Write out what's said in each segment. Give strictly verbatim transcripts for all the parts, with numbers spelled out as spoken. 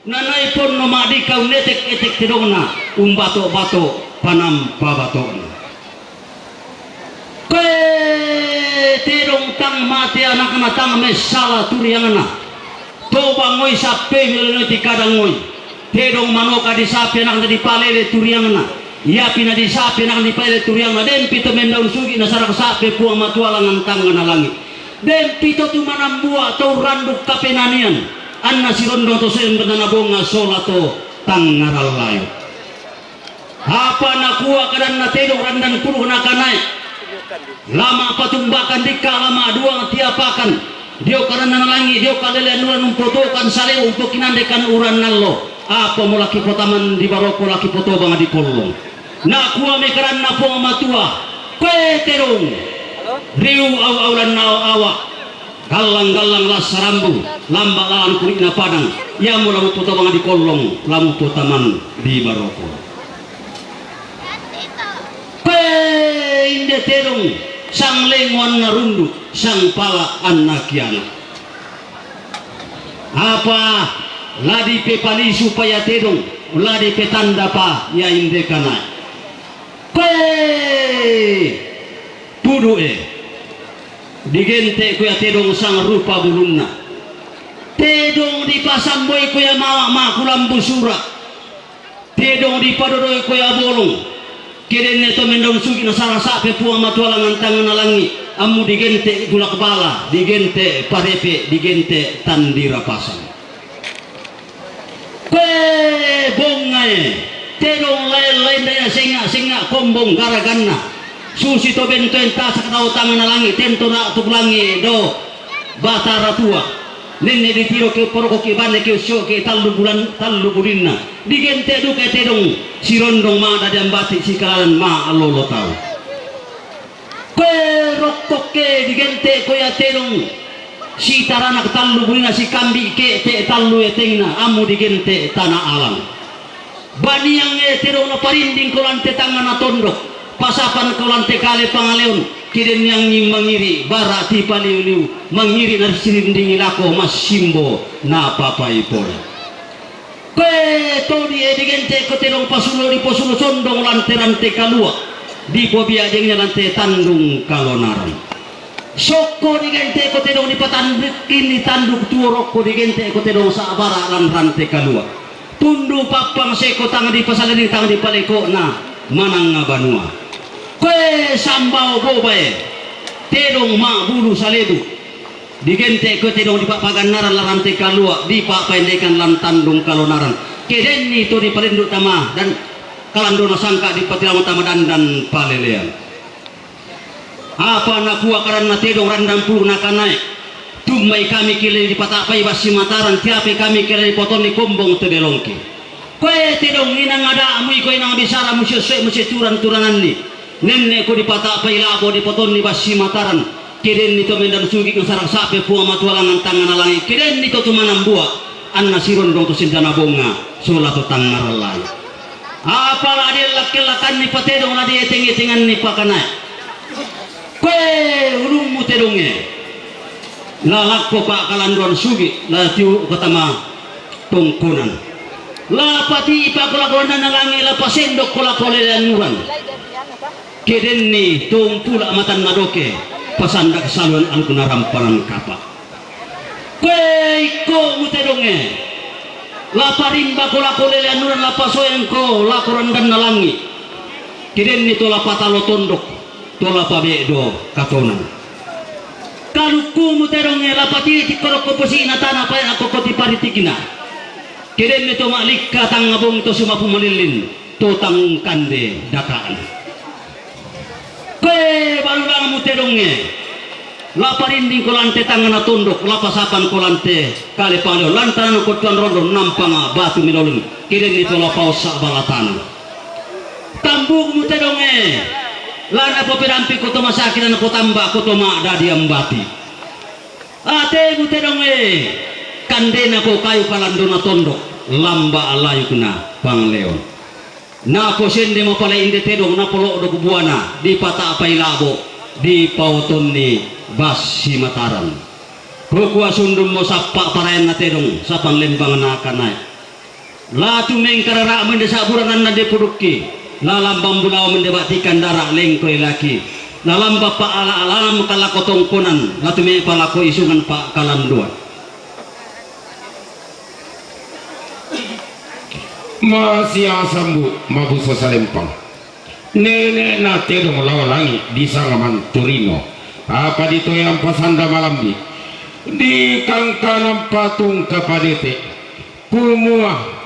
Nanai ponno ma'dika unnetek-etek tedongna, umbato-bato panampa batona. Koe tedong tang mate anakna, tang messala turiangna. To bangoi sappemi lenoi tikadangoi. Tedong manoka disapi anakna dipalele turiangna. Iapi nadisapi anakna dipalele turiangna, denpi to mendaun sugi nasarak sape Puang Matua langngan tangngana langi. Denpi to tumanambua to urranduk kapenanean, anna sirondong to sendana bonga sola to tangngarallai. Apa nakua kadanna tedong randan puluk nakanae, lama patumbakan dikka, lama duang tiapakan, dio kadanna nalangi, dio kalelean uran umpotokan salewo, umpokinandekan uran allo, apa mulaki potaman di baroko, laki potobang di kollong. Nakua mekadanna Puang Matua, koe tedong, riu au-aulanna awa-awa, gallang-gallang lassa rambu, lamba lalan kuli'na padang, iamo lamu potobang di kollong, lamu potaman di baroko. Pe inde tedong, sang lengo anna rundu, sang pala anna kiana. Apa la dipepalisu pa ia tedong, la dipetanda pa ia inde kanae. Koe tudu e, digente ko ia tedong sang rupa bulunna. Tedong dipasamboi ko ia mawa makulambu sura. Tedong dipadodoi ko ia bolong. Kedenni to mendaun sugi nasara sape Puang Matua langngan tangngana langi, ammu digente tulak bala, digente parepe, digente tandira pasang. Koe bongae, tedong lain-lain daya senga-senga kombong garaganna. Susi to bentoen tasak dao tangngana langi, tento na tuk langi do Batara Tua. Nenne ditiro ke poroko ke bane ke sio ke tallu bulan, tallu bulinna. Digente duka tedong sirondong ma dadi ambati sikalanan ma alolo tau. Koe rokkokke digente ko ia tedong sitaranak tallu bulina, sikambi ke'te tallu etengna, ammu digente tana alang. Baniang e tedong naparinding ko lante tangngana tondok, pasapan ko lante kale pangaleon, kedenni anging mangiri, bara tipaliu-liu, mangiri narisirindingi lako massimbo napapaipona. Koe todi e digente ko tedong pasulo diposulo sondong lante rante kalua, dipobia dengna lante tandung kalonaran. Sokko digente ko tedong dipatandukini tanduk tuo rokko digente ko tedong sa'bara lan rante kalua. Tundu pappang seko tang dipasalening tang dipalekona manang banua. Koe sambao bobae, tedong ma'bulu salebu. Digente ko tedong dipa'pagannaran lan rante kalua, dipa'paendekan lan tandung kalonaran. Kedenni to dipalendu tama dan kalandona sangka dipatilango tama dandan palelean. Apa nakua kadanna tedong randan puluk nakanae, tummai kami kele dipata'pai bassi Mataran, tiape kami kele dipotonni kombong to belongke. Koe tedong inang ada'mu iko inang bisara musio-sue musituran-turananni. Nenne ko dipata'pai labo dipotonni bassi Mataran. Kedenni to mendaun sugi nasara sape Puang Matua langngan tangngana langi. Kedenni to tumanambua anna sirondong to sendana bonga sola to tangngarallai. Apa la diellak-ellakanni patedong, la dieteng-etenganni pakanae. Koe ulummu tedonge, la lakko pa'kalandoan sugi, la tiu ko tama tongkonan. La pati'i pa'kolakolanna langi, la pasendok kolako lelean uran. Kedenni to umpula matanna doke, pasandak saluan alukna rampanan kapa. Koe ikko'mu tedonge, la parimbako lako lelean uran, la pasoengko lako randanna langi. Kedenni to la patalo tondok, to la pabe'do katonan. Kalukkumu tedonge, la patilitikko rokko posi'na tana paena'ko ko tiparitikina. Kedenni to ma'likka tangngabong to sumapu malillin, to tangkande daka'na. Koe balulangmu tedonge, la parindingko lante tangngana tondok, la pasapanko lante kale pangaleon, lantaran ko tuan rondo nampanga batu milolong, kedenni to la paossa balatana. Tambukmu tedonge, la napopedampiko to masaki, la napotambako to ma'dadi ambati. Atemu tedonge, kandenako kayu kalandona tondok, lamba layukna pangaleon. Naposende mapale inde tedong, napolo'dok buana, dipata'pai labo, dipaotonni bassi Mataran. Kukua sundummo sappa paraenna tedong, sapang lembang nakanae. La tumengka rara' mende sa'burananna de pudukki, la lambang bulawo mende ba'tikan dara' lengko ilaki, la lamba pa'ala-alana maka lako tongkonan, la tumepa lako isungan pa'kalanduan. Masiasambu mabuso salempang. Nene'na tedong lao langi' disanga Manturino. Apa ditoyang pasanda malambi', dikangkanang patungka padete', kumua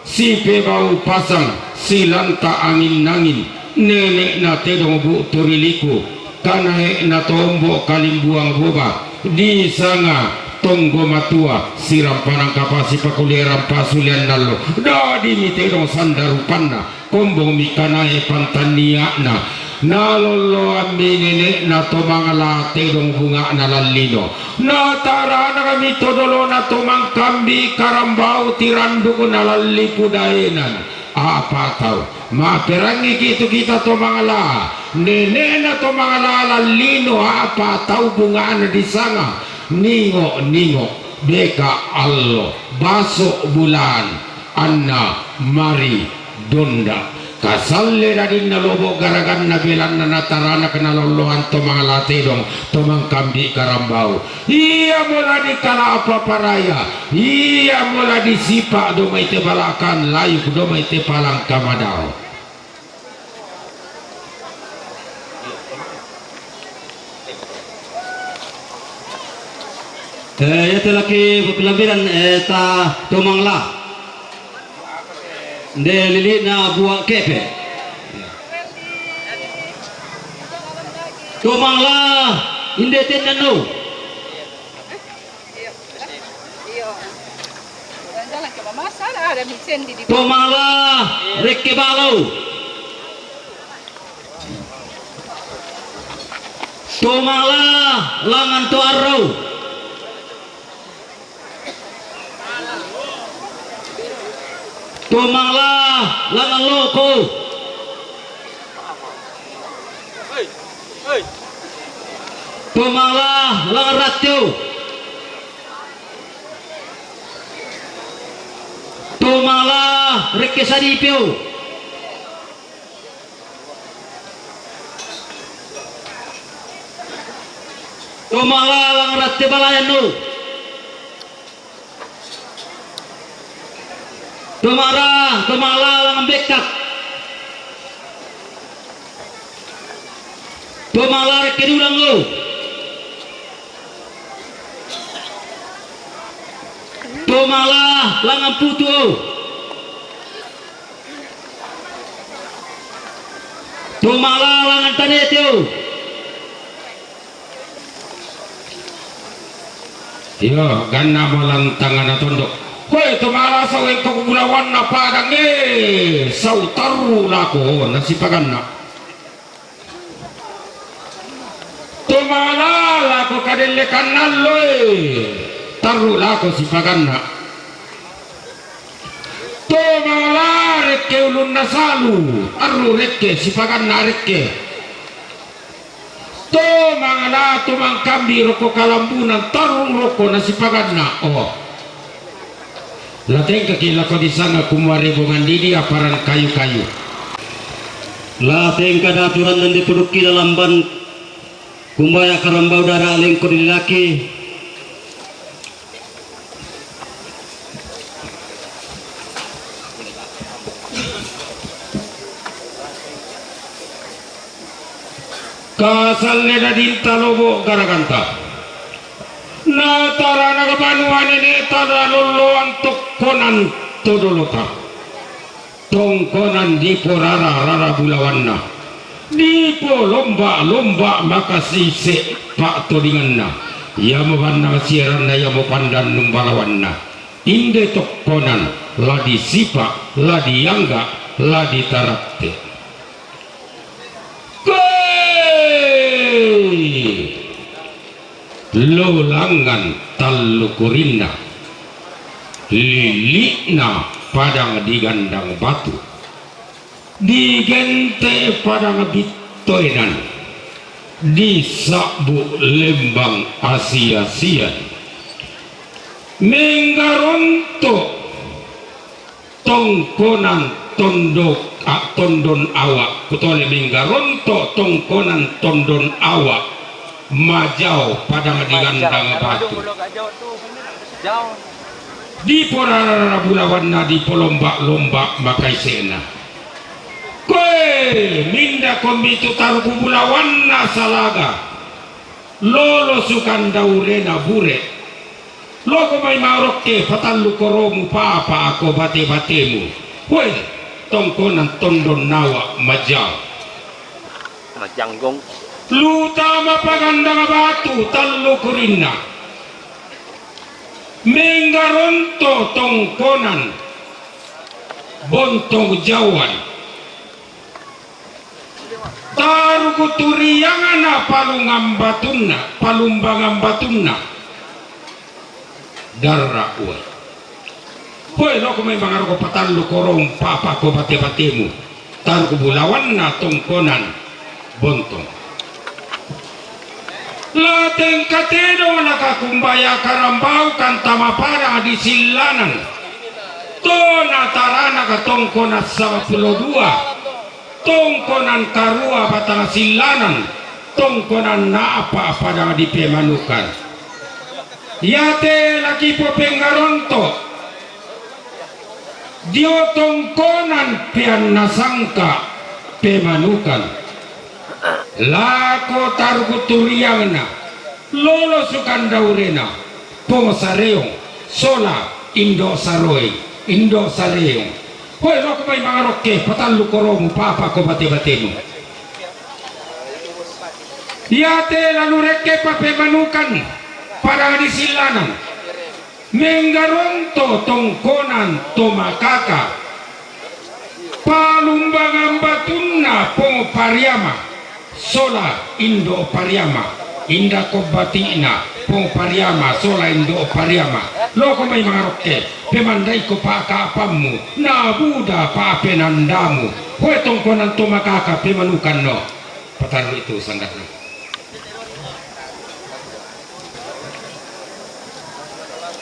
sipebau pasang silanta angin-angin, nene'na tedong bu'tu ri liku, kanae'na tombo kalimbuang boba, disanga tonggo matua, sirampanang kapasi pakuliaran pasulian nallo, dadi mitedong sanda rupanna. Kombong mikanae pantannia'na, nalolloammi nene'na to mangala tedong bunga'na lallino, nataranakmi to dolona to mangkambi karambau tirandukna lalli pudaenan. Apa tau maperangiki tu kita to mangala, nene'na to mangala lallino, apa tau bunga'na disanga ningo-ningo, beka allo, baso bulan, anna mari donda. Kasalle dadinna lobo garaganna belanna nataranakna lolloan to mangala tedong, to mangkambi karambau. Iamo la dikala'pa paraya, iamo la disipa domai te balakan layuk, domai te palangka madao. Eh, iate laki papilambiran, eh, ta to mangala. Nde lili'na bua' ke'pe'. To mangala, inde tennanno. To mangala, rekke balau. To mangala, langan to arrau. To mangala, langan loko. To mangala, langan ratteo. To mangala, rekke sadipeo. To mangala, langan ratte balayanno. To mangala, to mangala, langan bekkak. To mangala, rekke dulango. To mangala, langan putuo. To mangala, langan taneteo. Iyo, ganna' mo lan tangngana tondok. Koe to mangala sau engka kubulawanna padang, eh, sau tarru' lako, nasipaganna'. To mangala lako kadellekanna allo, eh, tarru' lako sipaganna'. To mangala rekke ulunna salu, tarru' rekke sipaganna rekke. To mangala to mangkambi rokko kalambunan, tarru' rokko nasipaganna. Oh. La tengkaki lako disanga kumua rebongan didi aparang kayu-kayu. La tengka daturanna nde pudukki lalamban kumbaya karambau dara' lengko dililaki. Kasalle dadinta lobo garaganta. Natarana banua nene'ta nalolloan tokkonan to dolota. Tongkonan diporara-rara bulawanna, dipolomba-lomba makasise' pa'todinganna, iamo bannang sieranna, iamo pandannung balawanna, inde tokkonan la disipa', la diangga', la ditaratte. Koe! Lolangan tallukurinna, lili'na padang digandang batu, digente' padang bittoenan, disa'bu lembang asi-asian. Menggaronto' Tongkonan tondok, ah, tondon awak. Kutole menggaronto tongkonan tondon awak. Majao padang di gandang batu. Diporara bulawanna, dipolombak-lombak makaisena. Koe, minda kombi tu taruku bulawanna salaga. Lolo sukan daurena bure. Loko mai marokke patallu koromu papa ako bate-batemu. Hoe, tongkonan tondon awak majao. Majanggong. Lu tama pagandang batu tallu kurinna. Menggaronto tongkonan bontong jaoan. Taruku turiangna palungan batunna, palumbangan batunna. Darra ue. Hoe, loko mai mangaroko patallu korong papa ko bate-batemu. Taruku bulawanna tongkonan bontong. La tengka tedo nakakumbaya karambau kan tama padang di sillanan. Tona tarana ka tongkonan sangpulo dua. Tongkonan karua batang sillanan, tongkonan napa padang di pemanukan. Iate laki popenggaronto dio tongkonan pean nasangka pemanukan. Lako taruku turiangna, lolo sukan daurena, pong sareong, sola, indo saroe, indo sareong. Hoe, loko mai mangarokke patallu koromu papa ko bate-batemu. Iate lalu rekke papemanukan padang di sillanan. Menggaronto tongkonan tomakaka. Palumbangan batunna pong pariama. Sola indo pariama, inda ko batikna, pong pariama, sola indo pariama. Loko mai mangarokke, pemandaiko pakapammu, na buda papenandamu. Hoe tongkonan tomakaka pemanukanno. Patarru itu sanggatna.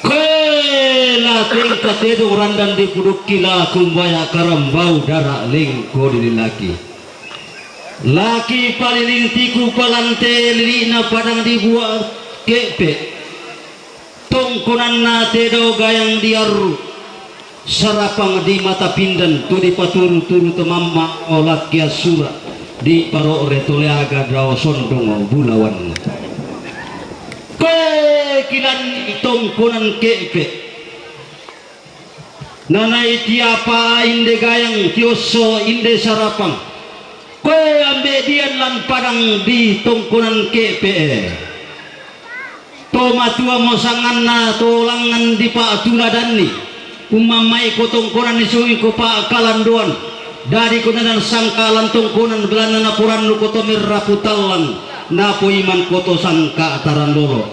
Koe la tengka tedo randan di pudukki la kumbaya karambau dara lengko dililaki. Laki paliling tiku palante lilikna padang di bua kepe. Tongkonanna tedo gayang di arru. Sarapang di mata pindan tu dipaturu-turu temamma olak kia sura di parore toleaga dao sondong bulawan. Koe kilan tongkonan kepe. Nanai tiapa inde gayang tiosso inde sarapang. Koe ambe dian lan padang di tongkonan kepe. To matuamo sanganna to langan dipatuladanni. Ummammaiko tongkonan nisungiko pakalandoan. Dadiko nadan sangka lan tongkonan belanna naporannuko to merrapu tallang. Napoimanko to sangka tarandolo.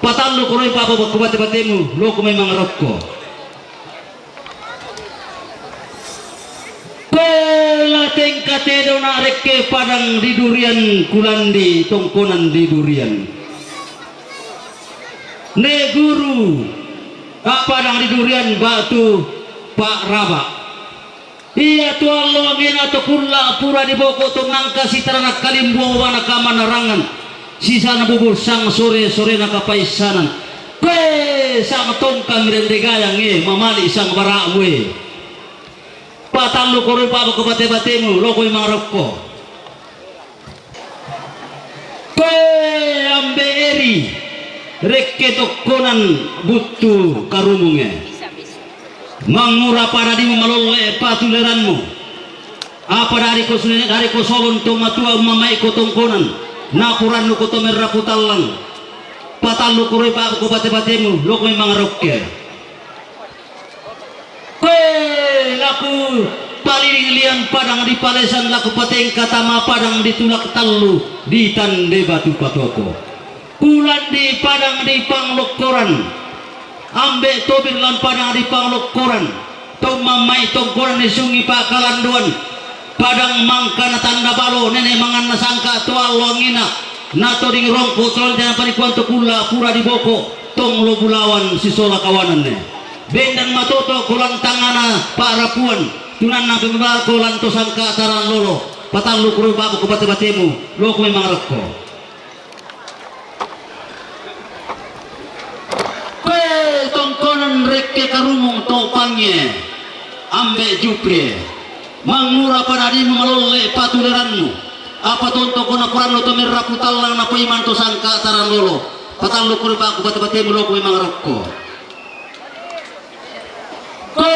Patallu koroi papa bate-batemu loko memang rokko. Koe la tengka tedo na rekke padang di durian kulandi tongkonan di durian. Ne guru, ka padang di durian batu Pak Raba. Ia tu allo angena to kulla pura di boko to nangka sitaranak kalimbuang wana kamanarangan. Sisana bubur sang sore-sorena kapaissanan. Koe sang tongka mirende gayang e mamali sang baramu e. Patallu koroi papa ko bate-batemu loko memang rokko. Koe ambe eri rekke tokkonan buttu karumunge. Mangura pada dimu malolle patuleranmu. Apa dari ko sune dari ko solon to matua mamai ko tongkonan. Naporannuko to merrapu tallang. Patallu koroi papa ko bate-batemu loko memang rokke. Koe laku paliling lian padang di palesan laku patengka tama padang di tulak tallu di tande batu patoko. Kulandi padang di panglokkoran. Ambe tobir lan padang di panglokkoran. To mamai tongkoran di sungi pakalandoan. Padang mangkana tanda balo nene manganna sangka to allo angina. Na to ding rongko tolong dena panikuan to kulla pura di boko. Tong lo bulawan sisola kawananne. Bendan matoto' ko lan tangngana pa'rapuan, tunanna pemebal ko lan to sangka' taran lolo, patallu ko ri ba'bu ko bate-batemu, loko memang rokko. Koe tongkonan rekke karumung to pangnge, Ambe' Juprie. Mangngura padadimu malolle patulerannu. Apa tontong ko naporannu to merrapu tallang napoimang to sangka' taran lolo. Patallu ko ri ba'bu ko bate-batemu, loko memang rokko. Koe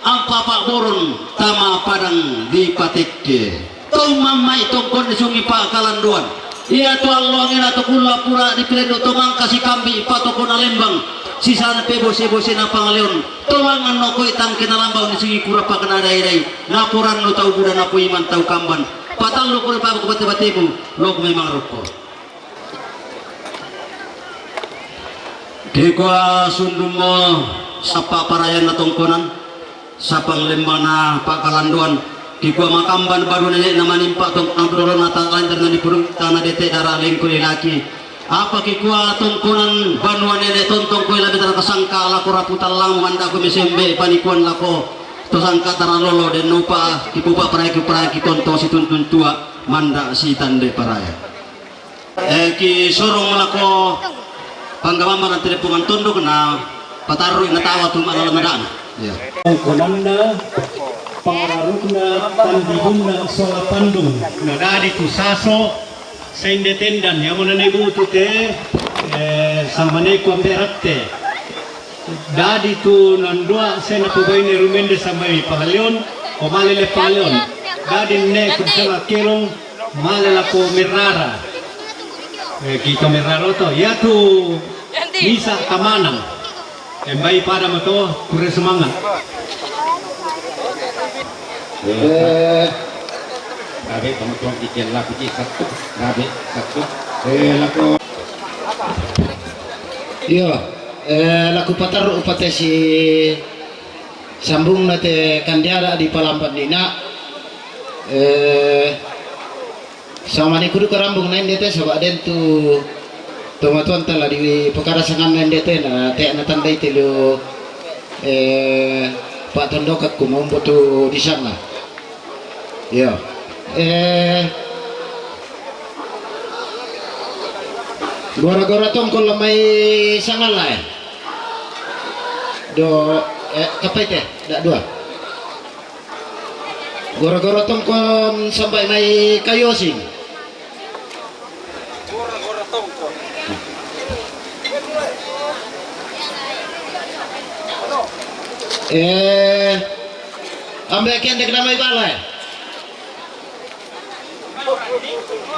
ampa pa'boron tama padang dipatekke. Tau mammai tongkon disungi pa'kalandoan. Iatu alloangena to kulla pura dipilendu to mangka sikambi patokona lembang. Sisana pebose-bosena pangaleon. Tolangan nokoi tangkena lambang disungi kura pakana dai-dai. Naporannu tau buda napoimang tau kamban. Patallu ko ri ba'bu ko bate-batemu, loko memang rokko. Kikua sundummo sappa parayanna tongkonan, sapang lembana pa'kalandoan, kikua makamban banu nene'na manimpa tongkonan purolona tangkalanjar na dipurung tana dete dara lengko lelaki. Apa kikua tongkonan banua nene' tontong koe la betara kasangka lako rapu tallang manda ko mesembe panikuan lako to sangka' taran lolo den upa kipupa paraki-paraki tontong situntun tua manda sitande paraya. Eh, ki sorong lako panggamamma na telepongan tondok na patarru'i natawa tu ma'lala nada'na. Iya. Konanna, pangararukna, tandibunna, sola pandung. Na dadi tu saso, sende tendan, yamo nane butu te, eh, samane kuambe ratte. Dadi tu nandua sena pobaine rumende samai pangaleon, ko male le pangaleon. Dadi ne ku sena kelong, male lako Merrara. Eh, kita Merrara to. Iatu misa kamanang. Embai pada mato, kure semangat. Eh, rabe pamatuang kikian laku ki satu, rabe satu. Eh, laku. Iya, eh, laku patarru upatesi sambungna te kandiara di palampat dina. Eh, samani kudu karambung na inde te, saba' den tu tomatuanta la di pakara sanganna inde te, na te' natandai te lu, eh, pa'tondokakku maumbo tu disanga. Iya. Eh, gora-gora tongkon la mai sangalla, eh. Do, eh, kapai te, da' dua. Gora-gora tongkon sampai mai kayosing. Eh, ambe' kendek na mai bala, eh.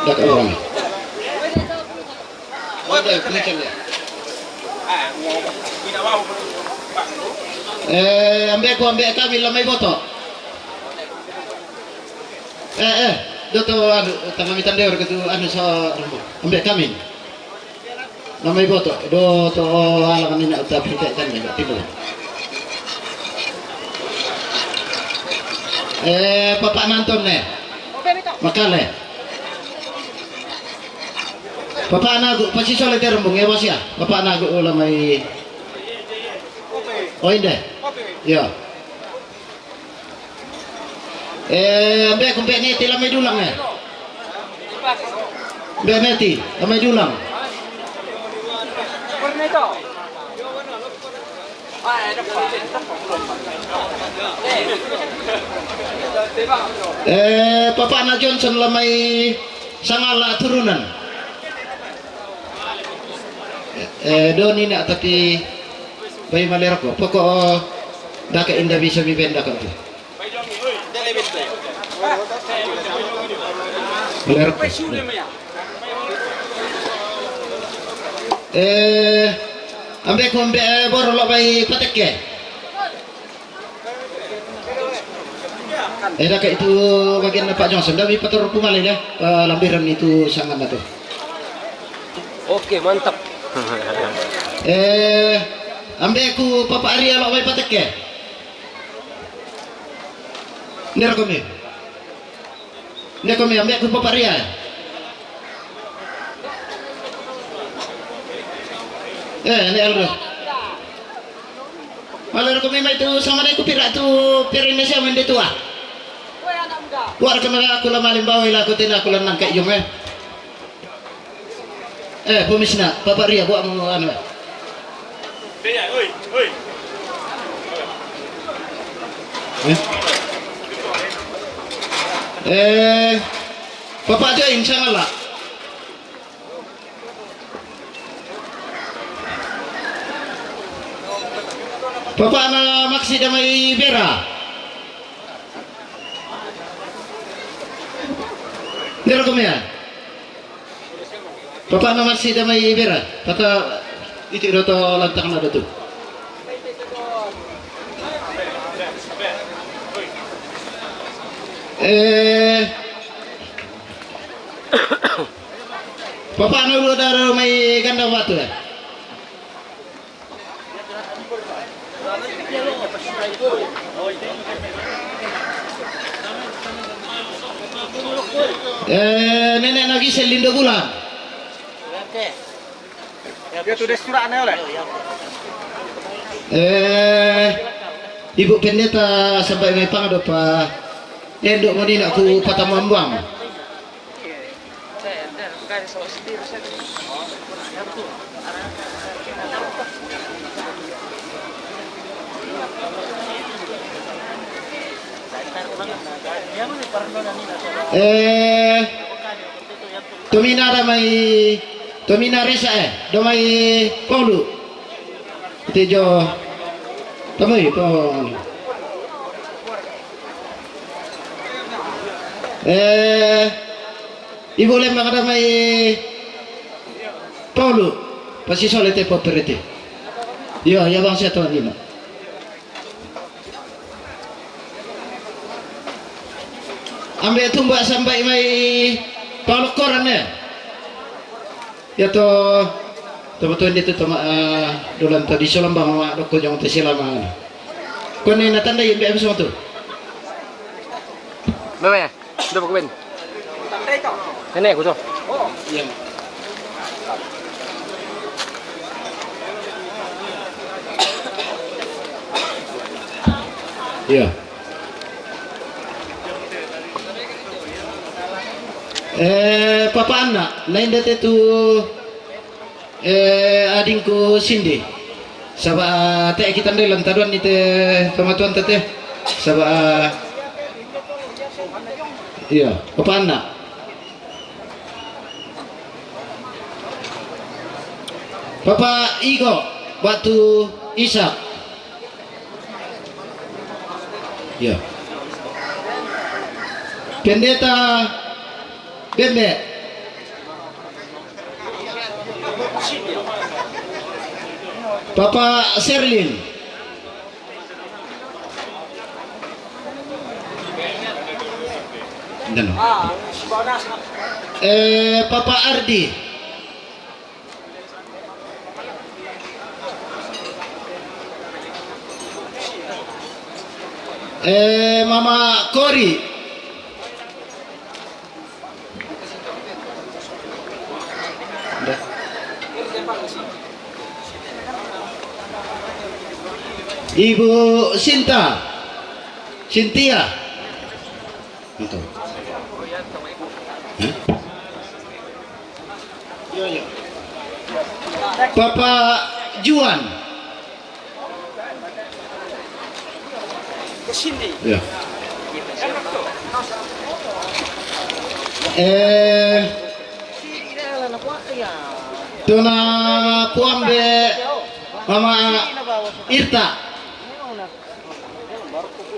Dak orang. Eh, ambe' ku, ambe' kami la mai boto. Eh, eh, do to anu, tama mi tandeo ke tu anu sa rumbu. Ambe' kami. La mai boto, do to alang mina uta pite tande, tipu. Eh, Papa Nanton ne. Makale. Papa Nagu, pasi sole terembung ya, Bos, ya? Papa Nagu la mai. Oh, inde. Ya. Eh, ambe' ku, ambe' neti la mai dulang, eh. Ambe' neti la mai dulang. Eh, Papa na Johnson la mai sangalla turunan. Eh, do nina tapi bai malero ko. Poko daka inda bisa mi benda ko tu. Malero ko. Eh, ambe' ku, ambe', eh, boro lo bai patekke. Eh, daka itu bagian Pak Johnson, dami pator pumale deh, eh, lambiran itu sangan tu. Oke, mantap. Eh, ambe' ku Papa Arya lo bai patekke. Nero komi. Nero komi, ambe' ku Papa Arya. Eh, ini Aldo. Malar ko memang itu sama deh, ku pira tu, pira ini siapa yang dia tua? Wah, kena aku lama limbau ila aku tina aku lenang kayak jong, eh. Eh, pemisna, Bapak Ria, buat mu anu, eh. Eh? Eh, Bapak Join, sangalah. Bapak na maksi damai bera. Nira kumia. Bapak na maksi damai bera. Kata itu roto lantang na tu. Eh. Bapak na ulo daro mai ganda watu, eh. Eh, nenek lagi selindo bulan. Dia tulis surat ni oleh. Eh, Ibu Pendeta sampai mepang dopa. Endok moni nak ku patah mambuang. Eh, Tomina damai, Tomina resa, eh, damai Paulu. Tejo, damai Paulu. Eh, Ibu Lembang damai Paulu, pasi sole te poperete. Yo, ya bangsa Tuhan ini. Ambil tumbak sampai mai Paulu koran ya. Ya to, tama to ini to tama, eh, dolan to di Solambang ma doko jong te selama. Kone na tanda imbe apa semua tu? Bebe. Udah, Pak Kuben. Nenek, aku tuh. Iya. Iya. Eh, Papa Anna, lain date tu, eh, adingku Cindy. Saba, ah, te kita ndai lantaduan ni te pematuan te te. Saba, ah, iya, Papa Anna. Papa Igo, Batu Isak. Ya. Pendeta Bembe. Papa Serlin. Nano. Eh, Papa Ardi. Eh, Mama Kori. Ibu Sinta. Sintia. Itu. Hah? Papa Juan. Ya. Eh, tona puambe Mama Irta.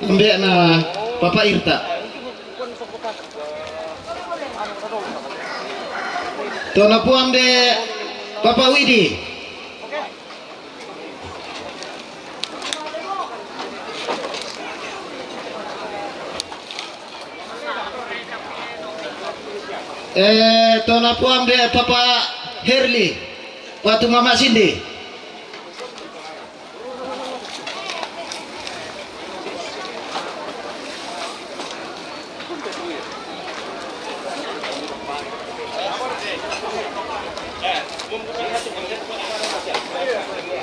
Ambe na Papa Irta. Tona puambe Papa Widi. Eh, tona puambe Papa Herli. Watu Mama Cindy.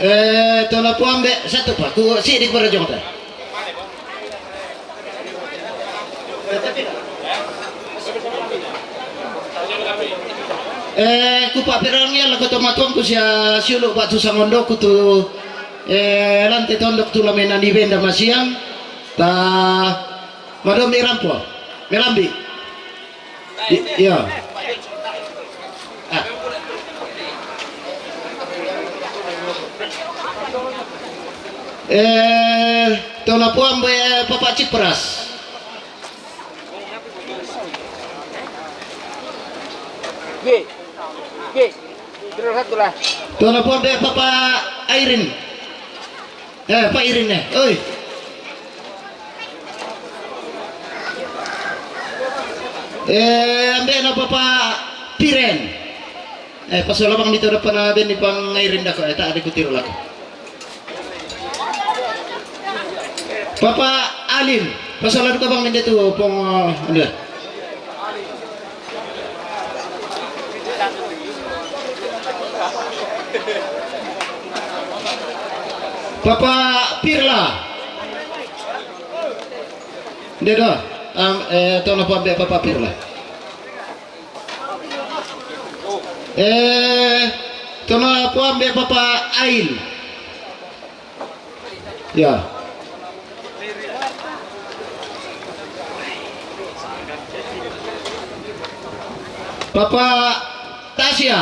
Eh, tona puambe satu pa ku si di para jong ta. Eh, ku pa perang ya lako to matuang ku sia siulu ba tu sangondo ku tu, eh, lante tondok tu lamena ni benda masiang ta madom irampo melambi. I-, iya. Ah. Eh, tona puambe Papa Cipras. Ye. Ye. Terus satu lah. Tona puambe Papa Airin. Eh, Pak Irin, eh. Oi. Eh, ambe na Papa Piren. Eh, pasola bang dito depan na ben ni pang Irin dako, eh, tak ada kutiru lako. Papa Alin, pasola duka bang mende tu pong, eh, anda. Papa Pirla. Dia dah. Am, eh, tona puambe Papa Pirla. Eh, tona puambe Papa Ail. Ya. Papa Tasya.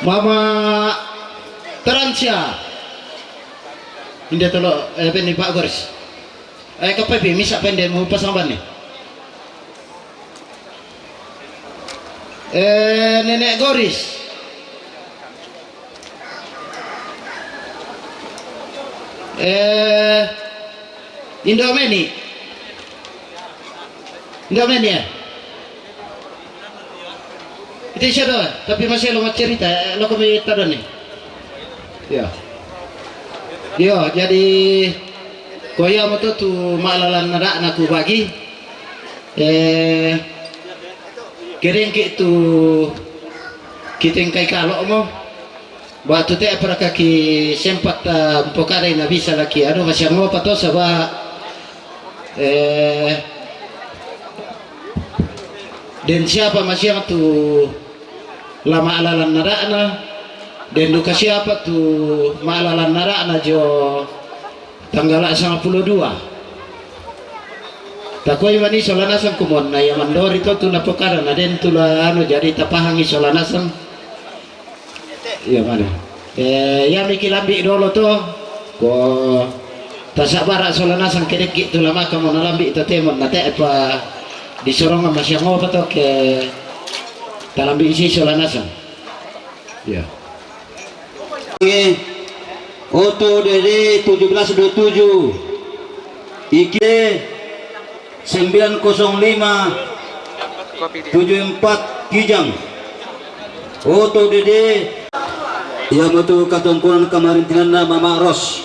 Mama Transya. India tolo, eh, peni Pak Goris. Eh, kapai pi misa pende mu pasang bani. Eh, Nenek Goris. Eh, Indomeni. Indomeni ya? Itu siapa? Tapi masih lo cerita, eh, lo kami tadon ni. Ya. Yo, jadi koya moto tu malalan nada naku bagi. Eh, kerengki tu kiteng kai kalo mo. Ba tu te para kaki sempat, eh, pokadai na bisa laki. Anu, masiang mo patosa ba, eh, den siapa masiang tu la maalalan nada'na, den duka siapa tu maalalan nada'na jo tanggala sanga pulo dua. Takoi mani sola nasang kumon na ia mandori to tu napokara na den tu la anu jadi tapahangi sola nasang. Iya mana? Eh, ya miki lambi dolo to. Ko tasabara sola nasang kedekki tu lamaka mo na lambi to temon na te pa disorongan masiang opa to ke talambi isi sola nasang. Ya. Oke. Oto D D tujuh belas dua tujuh. Ike sembilan kosong lima tujuh empat Kijang. Oto D D. Ia motu katongkonan kamarintinanna Mama Ros.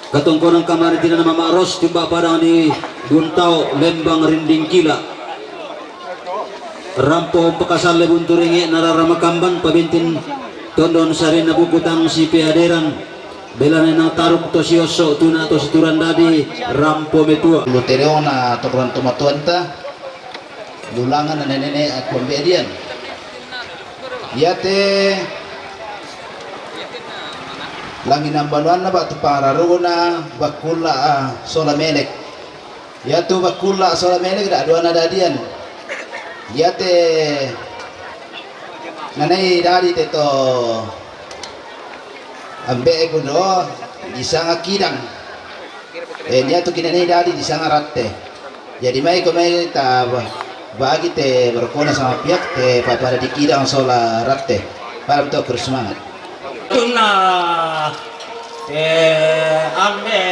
Katongkonan kamarintinanna Mama Ros timba padang di Guntao Lembang Rinding Kila. Rampo pakasalle buntu renge narara makamban pabintin tondon sarina buku tang si peaderan. Belane nang taruk to siosso tuna to situran dadi rampo metua. Lu tereona to koran tomatuanta. Lulangan nene-nene aku ambe adian. Iate langi nambanuanna batu pararuna bakula, ah, sola melek. Iatu bakula sola melek da duana dadian. Iate nanai dadi teto ambe kuno disanga kidang. Eh, iatu kinanai dadi disanga ratte. Jadi mai ko mai ta ba-, bagi te berkona sama piak te pada dikidang sola ratte. Pada betul semangat. Tuna, eh, ambe,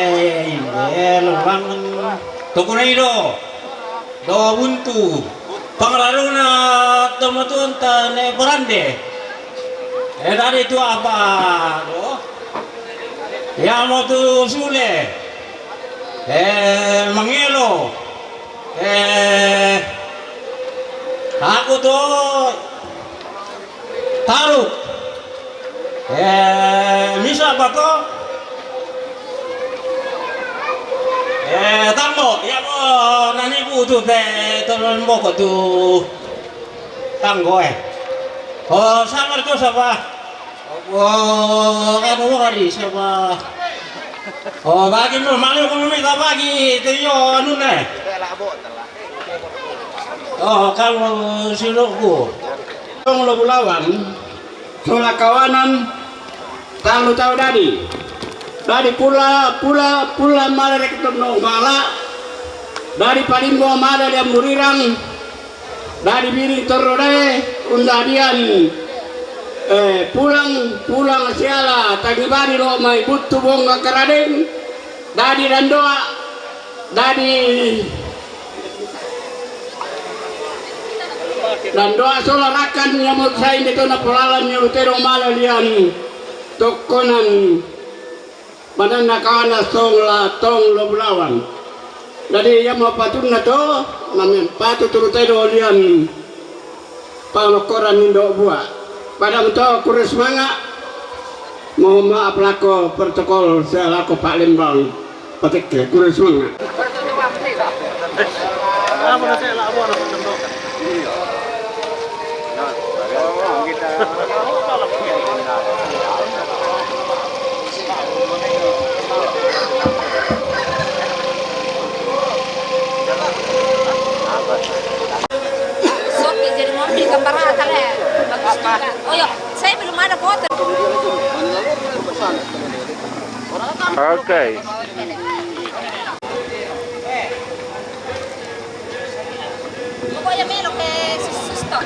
imbe, lorang, tokona ido, do buntu, pangararuna tomatuanta ne parande. Eh, tadi tu apa, do? Ya mau tu sule, eh, mangelo, Eh, aku to taru. Eh, misa apa to? Eh, tambo, ya mo nani butuh pe tolong boko tu tanggo eh. Oh, sabar tu sapa? Oh, anu hari sapa? Oh, bagi mo, mali ko mo mita bagi, te yo, anu ne. Oh, kalau siloku. Tong lo bulawan, sola kawanan, talu tau dadi. Dadi pula, pula, pula mala rek tonno mala. Dadi palimbo mala dia murirang. Dadi biri torro dae, undadian, eh, pulang, pulang siala, tagibani lo mai buttu bonga karadeng. Dadi dandoa, dadi dandoa sola rakan nyamut sain de tona polalan nyamut tero mala lian tokkonan. Mananna kana song la tong lo bulawan. Dadi iya mo patunna to, namen patu turu tedo lian pangokkoran indo bua. Pada mento kurus manga. Mohon maaf lako protokol selaku Pak Lembang. Patekke kurus manga. Sok, jadi mau beli gambar kali ya? Bagus juga. Oh iya, saya belum ada foto. Oke. Pokoknya melo ke sus-, sus tok.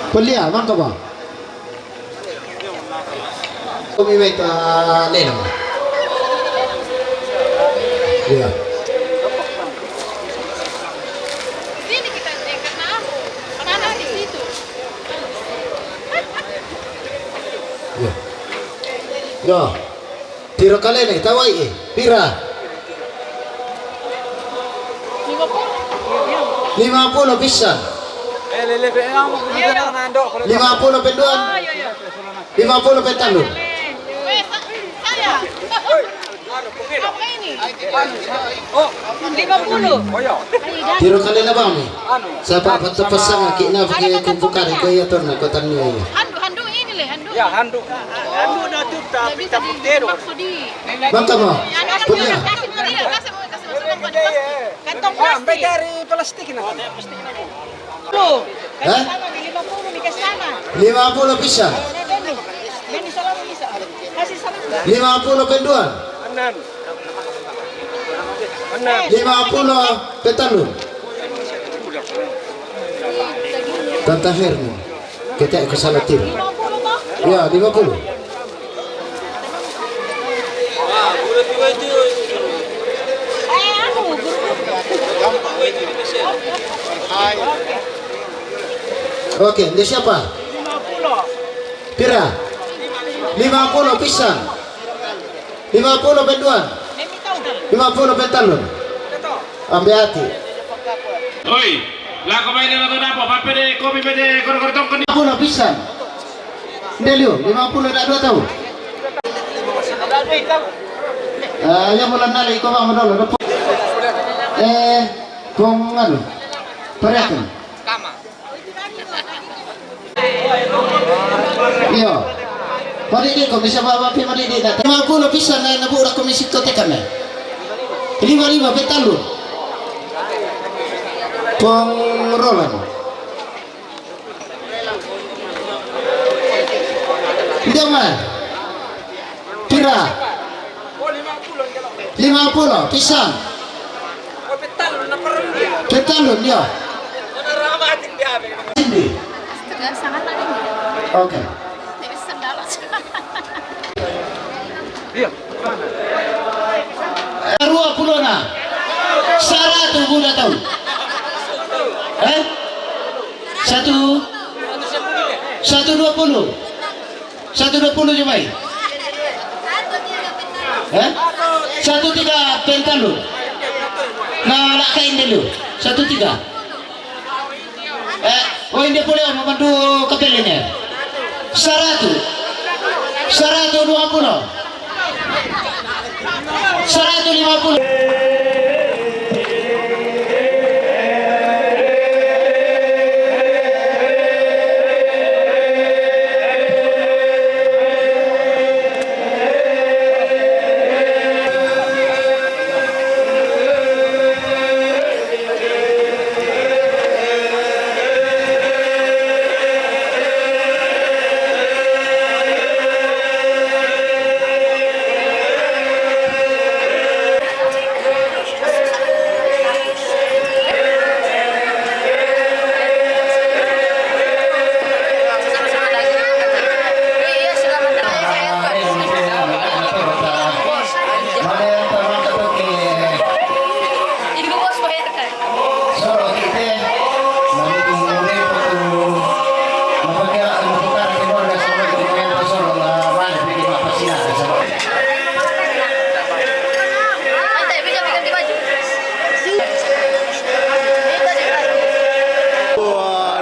Pelia, mangga ba? Kami weta lelo. Iya. Sini kita, eh, karena aku. Karena di situ. Iya. Iya. Tiro kalena tawai e. Pira? Lima puluh pisan. Lima puluh penduan. Lima puluh pentalun. Lima puluh. Tiro kalena bang mi. Sapa patapasang aki na pakai kumpukari ko iya torna ko tanni iya. Handuk, handuk ini le, handuk. Ya, handuk. Handuk na tu tapi taputero. Bang kama. Punya. Kantong plastik. Cari plastik na. Hah? Lima puluh pisan. Lima puluh penduan. Lima puluh pentalun. Tanta Hermo. Kita ke sana tim. Ya, lima puluh. Oke, dia siapa? Pira? Lima puluh pisan. Lima puluh penduan. Lima puluh pentalun. Ambe ati. Oi, lako mai lima puluh dapo, papede kopi pede koro-koro tongkon. Lima puluh pisan. Ndelio, lima puluh dak dua tau. Ah, ya bulan nari ko bang modolo. Eh, kong anu. Pariakan. Iyo. Madidi ko bisa bawa pi madidi data. Lima puluh pisan na nabu ura komisi kotekan na. Lima lima pentalun. Pengrolan. Ndio ma. Pira? Lima puluh pisan. Pentalun, ya. Indi. Oke. Dua puluh na. Satu buda tau. Eh? Satu, satu dua puluh. Satu dua puluh je mai. Eh? Satu tiga pentallu. Na lakkai inde'lu. Satu tiga. Eh, oh, inde pole mamandu kapellene. Saratu. Saratu dua puluh. Saratu lima puluh.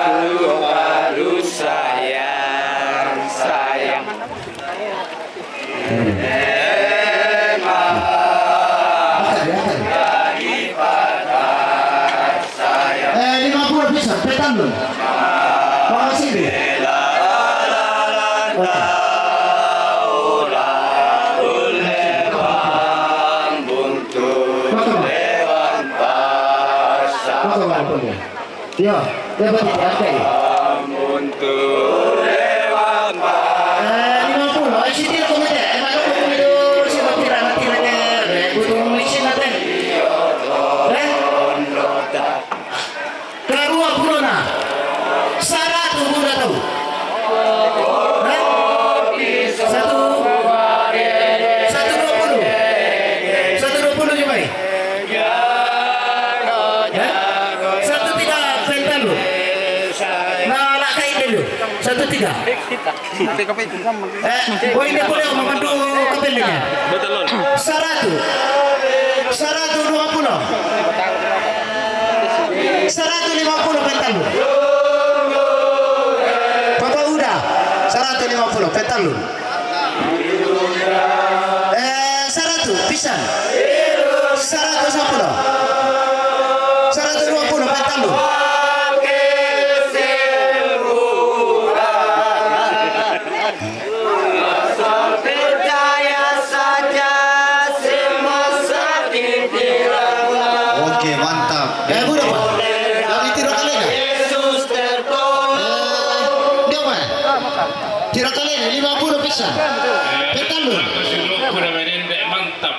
Aduh, aduh, sayang, sayang. Eh, lima puluh pisan, petang dulu. Makasih deh. Oke. Oke, Bang. Iya, iya, berarti dipakai. Eh, lima puluh, eh, sitil komite, eh, mana komite, siapa kira mati lagi, eh, butuh misi nanti. Eh? Kedua puluh nah. Saratu muda tahu. Eh? Satu, satu dua puluh. Satu dua puluh juga, eh? Ya? Satu tiga pentallu. Na lakkai inde'lu. Satu tiga. Eh, oh, inde pole mamandu kapellene. Saratu. Saratu dua puluh. Saratu lima puluh pentallu. Papa Uda. Saratu lima puluh pentallu. Eh, saratu, pisan. Saratu sapuluh. Saratu dua puluh, pentallu. Percaya saja semua sakit hilang. Oke, mantap. Eh, budak, Pak. Kami tidak kalah, ya? Yesus tertolong. Eh, dia, Pak. Tira kalene lima puluh pisan. Petang dulu. Mantap.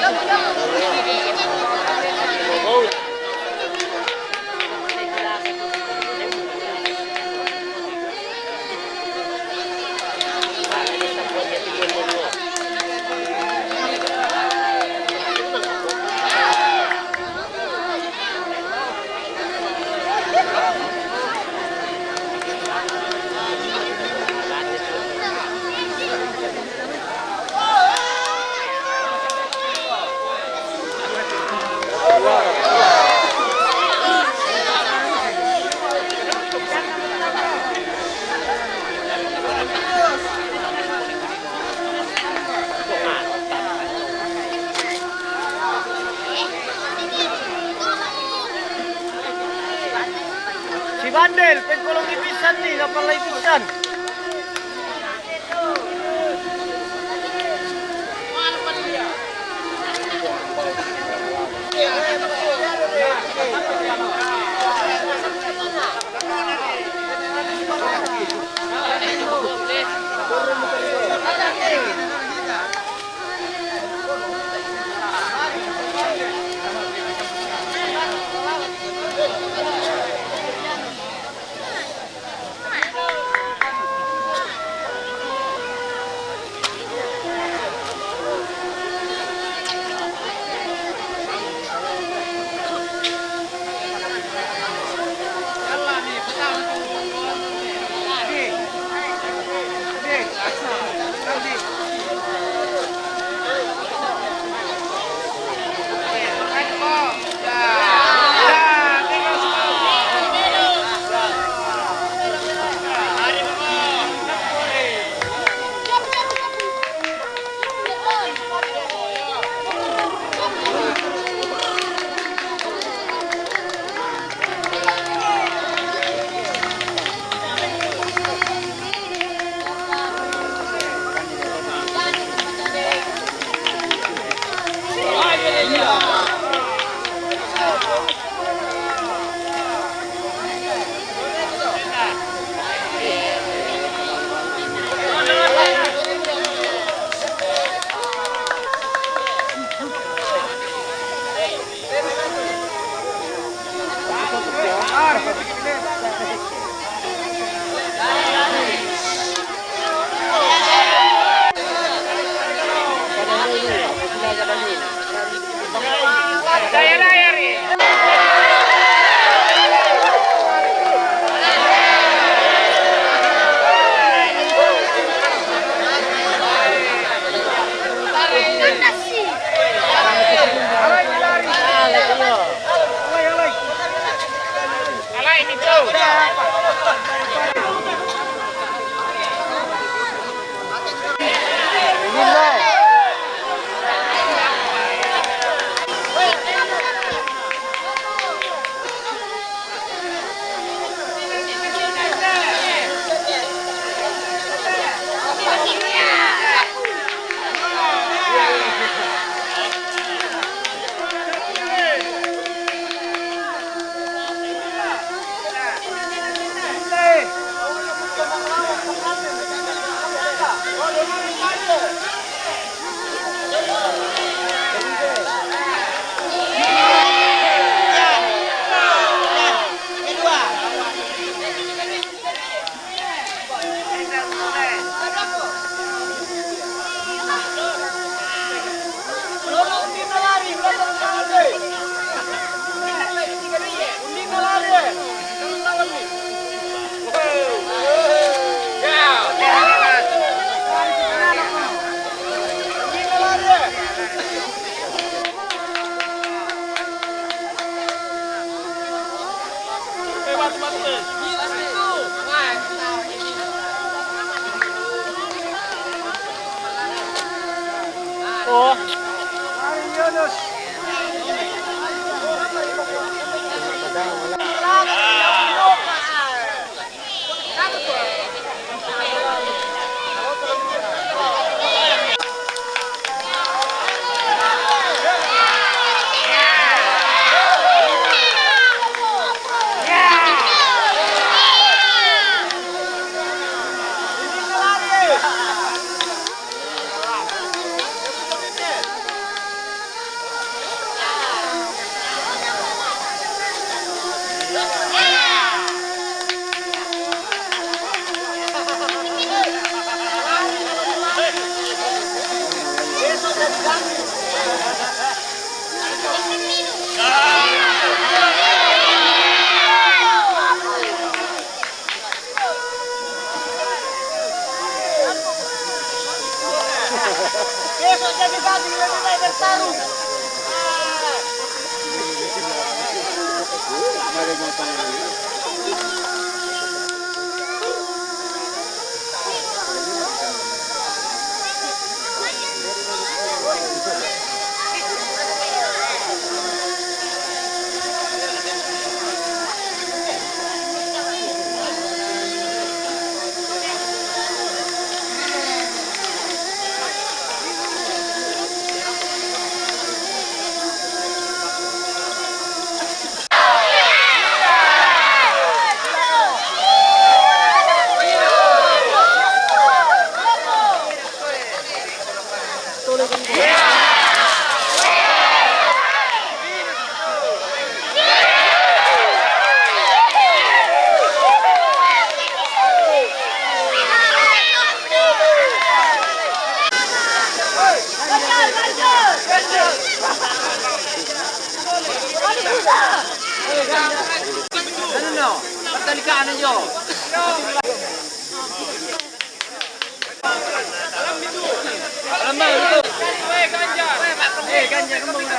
Si Bandel, pengkolong ipisan ni, kapal ipisan. Ano no? Pagtalikaan ninyo. Alam mo, ito. Eh, ganja, kung muna.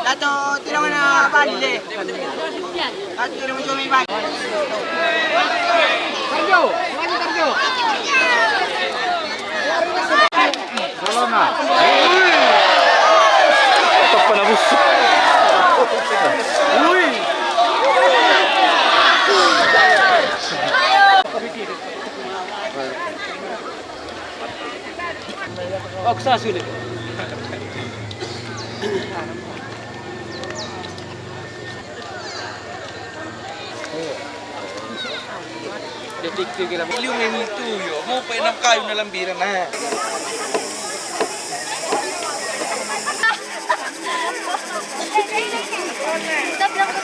Dato, tulungan na bali. Dato, tulungan na bali. Tarjo, maju Tarjo. Corona. Tappa na busuk. Ui. Paksa sulit. Detik tu kira. Iliu main itu yo. Mau pakai enam kayu dalam biran nah. Kita bilang ke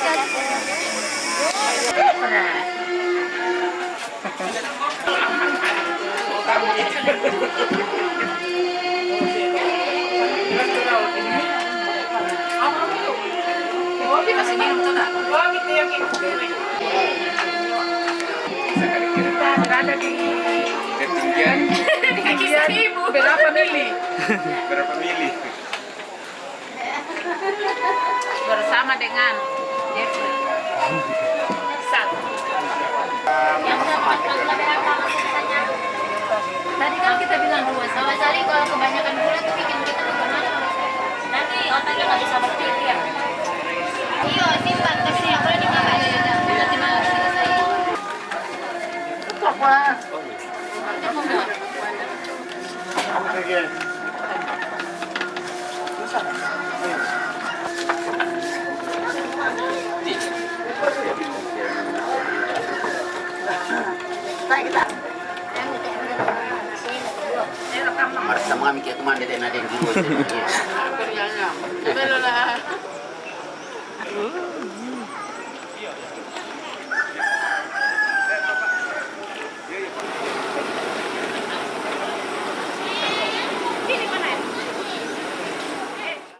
Ketinggian. Ketinggian berapa mili? Berapa mili? Bersama dengan Jeffrey. Satu. Yang sama, tadi kan kita bilang dua. Sama sekali kalau kebanyakan gula tuh bikin kita tuh gimana? Nanti otaknya nggak bisa berpikir. Iya, simpan. Kasih yang boleh dimakan. Nanti malam selesai. Apa? Marasa mami kia kumande de na dengi.